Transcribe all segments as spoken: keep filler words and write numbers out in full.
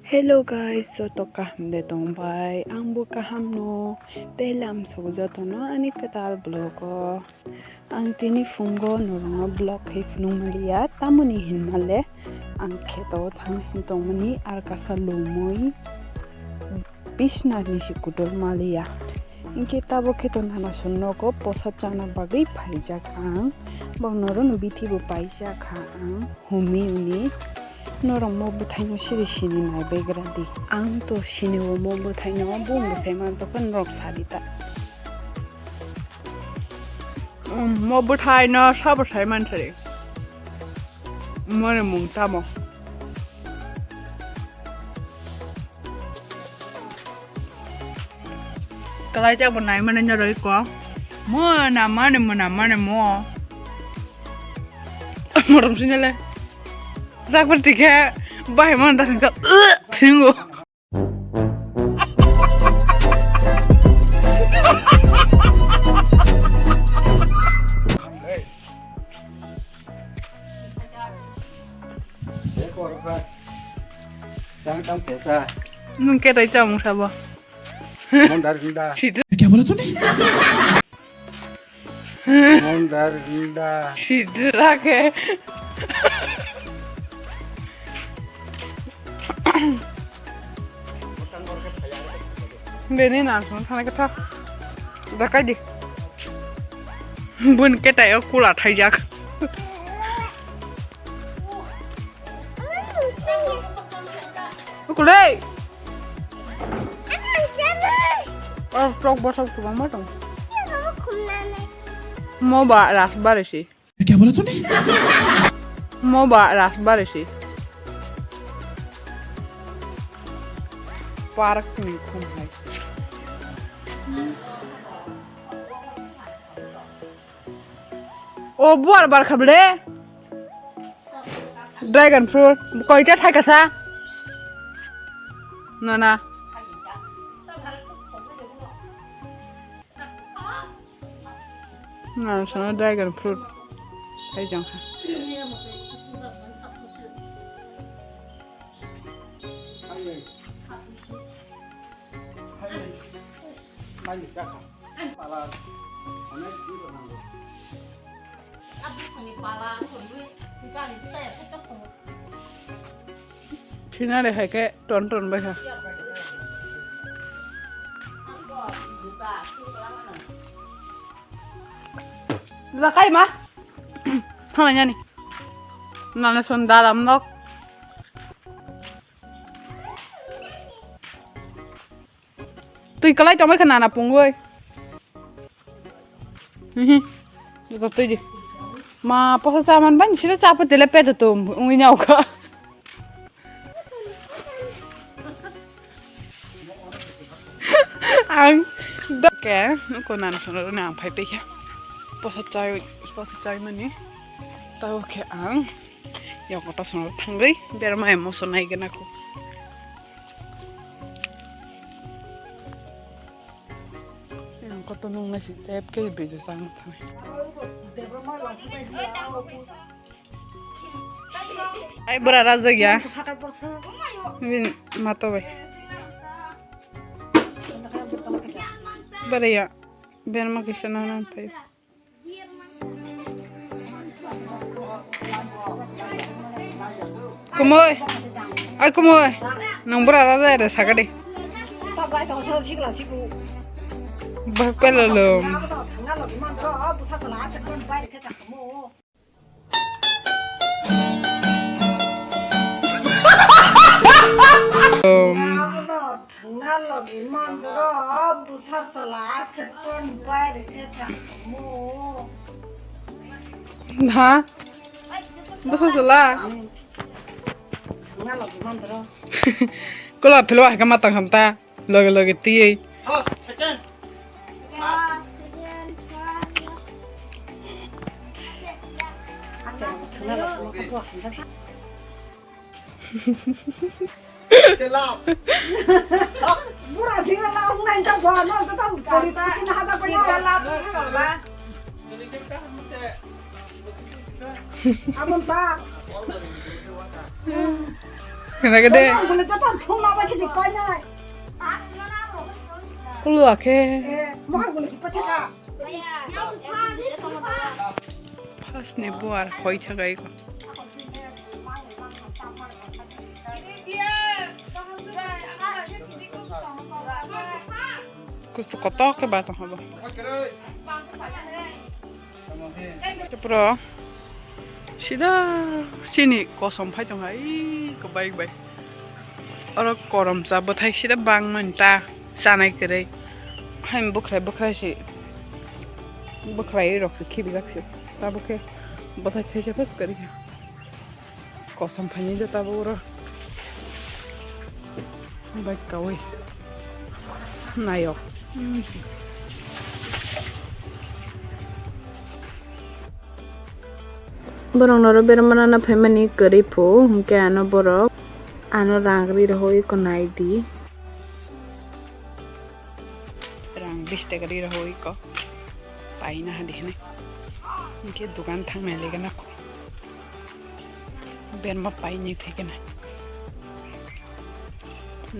Hello guys, joto kaham de tongbai? Ang bo kaham no, tei lamsogo joto no ani kwtal vlog o. Ang tini phungo norokno vlog khai phunuk manliya, tamoni hinmale ang kheto thang hin tongmani, ar kasa lumui bisna ni si kudur maliya. Hinkhe tabuk khe to nana son nogo posa chana bagwi phaijak ang. Bok norokno bithi bo paijak kha ang humi humi. Norok mo bwthaino siri sini nai begra di. Ang to sini o mo bwthaino, bung bwthai man tokha norok sadi ta. Um, mo bwthaino sabo sai man sari. Moni mung tamo. Kalai ta bo nai mani noroi ko. Mo na mani, mo na mani mo. Morom sinale. Jak berti ke bai mo da ka. Thingo. Nwng ketai chamung sabo. Mondar hinda. Sidi. Kya bola tune? Mondar hinda. Sidi rake. Bini nang song thana khe tha. Da kai di. Bun ketai o kula thaijak. Kulai. Oh, tok bosok tubang ma tong. Mo ba ras bare si. Kya bola tune? Mo ba ras bare si. Park ni khum hai. O buar bar khabre. Dragon fruit. Koita thai kasa. Nana. Nana sana dragon fruit. Thai jang kha. Thinani hai khe ton ton bai kha. Lakai ma. Thana yani. Nana son dalam nok. Twi kwlai tongbai kha nana pungwi. Mhm. Joto twi di. Ma posa chaman bani sila chapa tele peto tum ungwi nyau kha. Ang doke nuko nana sono rwna ang phai twi kha. Posa chai, posa chai mani. Tao khe ang. Yokota sono thangwi berma emoso nai gana ko. Yang koto nung nasi tep ke bejo sang thang. Ai bura raja gya. Bin mato bai. Bara ya. Berma kisa nang nang phai. Kumui, ai kumui, nang bura raja ere sagadi. Bak pelo lum. Lum. Thangna logi mandro, bwsa chwla khe ton bai rwkhe thangmo. Ha? Bwsa chwla? Thangna logi mandro. Kola philo hai khe ma tang ham ta. Logi logi tiyei. Acha, thangna logi mandro. Bura sing la ngai ta ba no ta ta pori ta kin ha ta pa ya. Amon ta. Kena kede. Kulu akhe. Pas ni buar hoi thagai ko. Kustu kotok ke batang habo. Pura sida sini kosom phai tong hai ko bike bai. Oro korom cha bwthai sida bang man ta chanai kwrwi. Hai bwkhrai bwkhrai si bwkhrai rok se khibi jak se. Tabuk khe bwthai thaisa phas kwrwi kha. Kosom phaini jota bo oro. Bai kawi. Nayok. Borok noro berma rana phaimani kwrwi phu, hwnkhe ano borok ano rang ri rohoi ko nai di. Rang bis taka ri rohoi ko. Paina hadi hini. Hwnkhe dukan thang nai lega na ko. Berma paini phikena.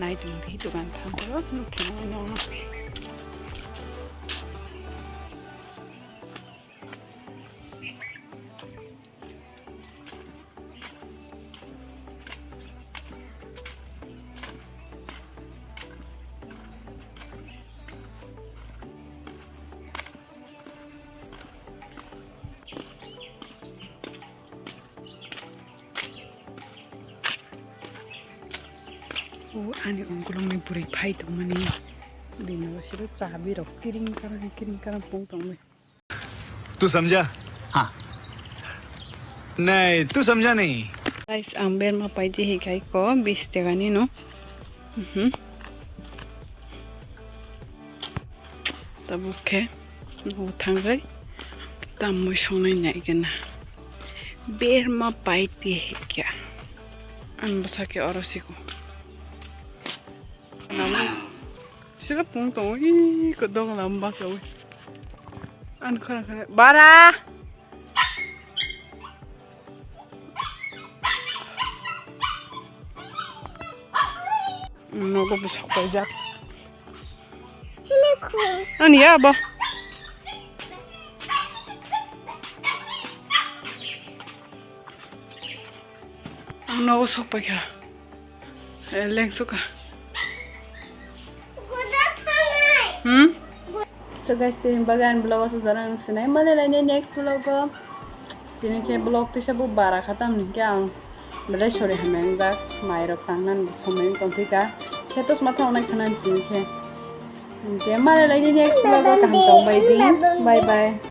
Nai tong di dukan thang ko. Nuk thang nai nong. O ani ongkolongni bwrwi phai tongmani bini basiro chabi rok kiring karang kiring karang pung tongmani. तू समझा? हाँ। नहीं, तू समझा नहीं। Guys, ang berma paidi hikai ko bis taka ni no. Mhm. Tabuk khe no thangrai tamoi songnai nai gana. Berma paidi hikya. Ang bwsa khe oro siko. Sira pung tongo, ih, kodok lama bachawi. An khara khara. Bara! Nogo bwsok paijak. Ani ya ba. Ang nogo sok paikha. Eh, lengsuka. Hmm? So guys, tini bagwi ani vlog o sujarak ang sinai. Malai laini next vlog o. Tini khe vlog tisa bo bara khatam ni khe ang belai sori hamya wngjak. Mai rok tangnani bo somoi wng tongphika. Khe tos ma thangnai khana tini khe. Hwnkhe malai laini next vlog o kaham tongbai di. Bye bye.